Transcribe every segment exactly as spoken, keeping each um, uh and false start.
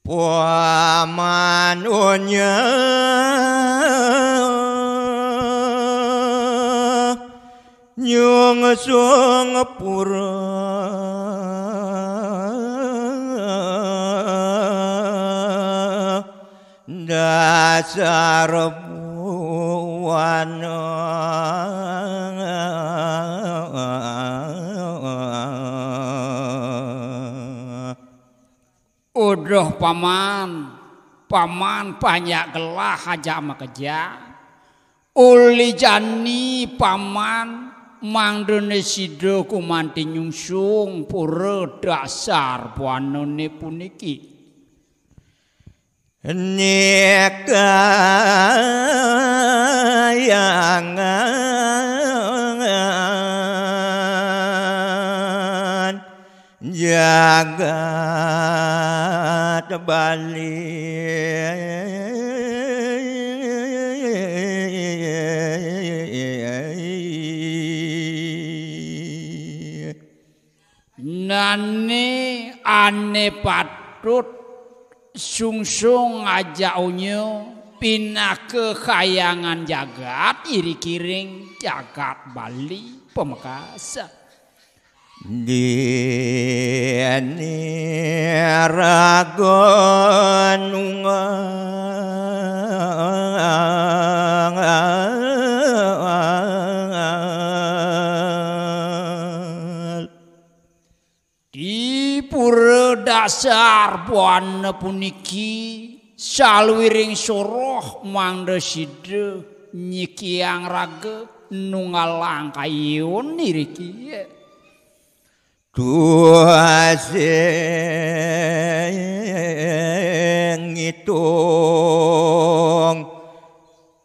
Paman onya nyungsung pura dasar buana. Uduh paman, paman panjak gelah ajak makeja. Uli jani paman mangdene sida gumanti nyungsung pura dasar buanane puniki. Nikayangan jagat Bali. Nane ane patut sungsung ajak onya pinaka kayangan jagat iriki ring jagat Bali pamekas. Dene raga nunggal. Di pura dasar buana puniki, saluiring soroh mangda sida nyikiang raga nunggalang kayun iriki. Tusing ngitung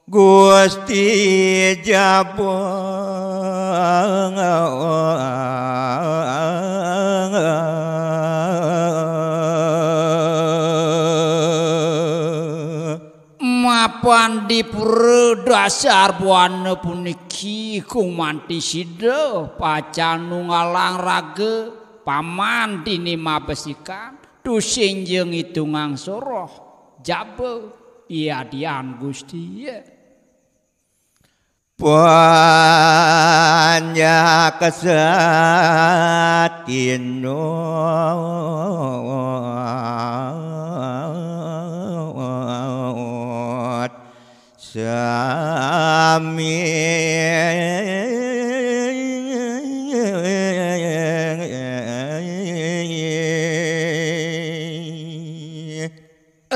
Gusti Jabang. Mapan di pura dasar buana puniki gumanti sida pacang nunggalang raga paman dini mabesikan, tusing ja ngitungang soroh jaba yadian Gusti. Panjak satinut sami.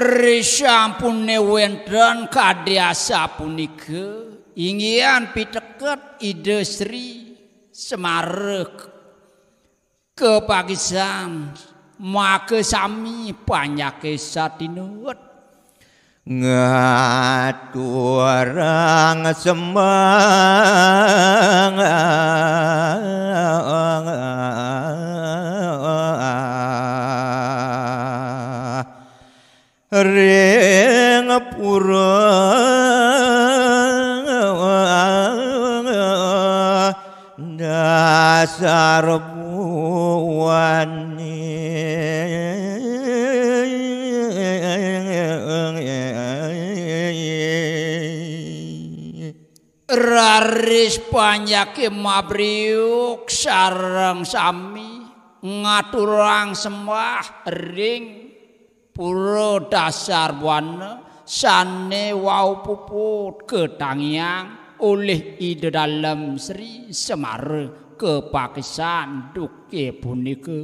Risampune wenten kadi asapunika, inggihan piteket Ida Sri Semara kapagisan, maka sami panjake satinut. Ngaturang sembah ring pura dasar buane. Raris panjake mabriuk sareng sami ngaturang sembah ring pura dasar buana sane wau puput katangiang olih Ida Dalem Sri Semara kapakisan duke punika.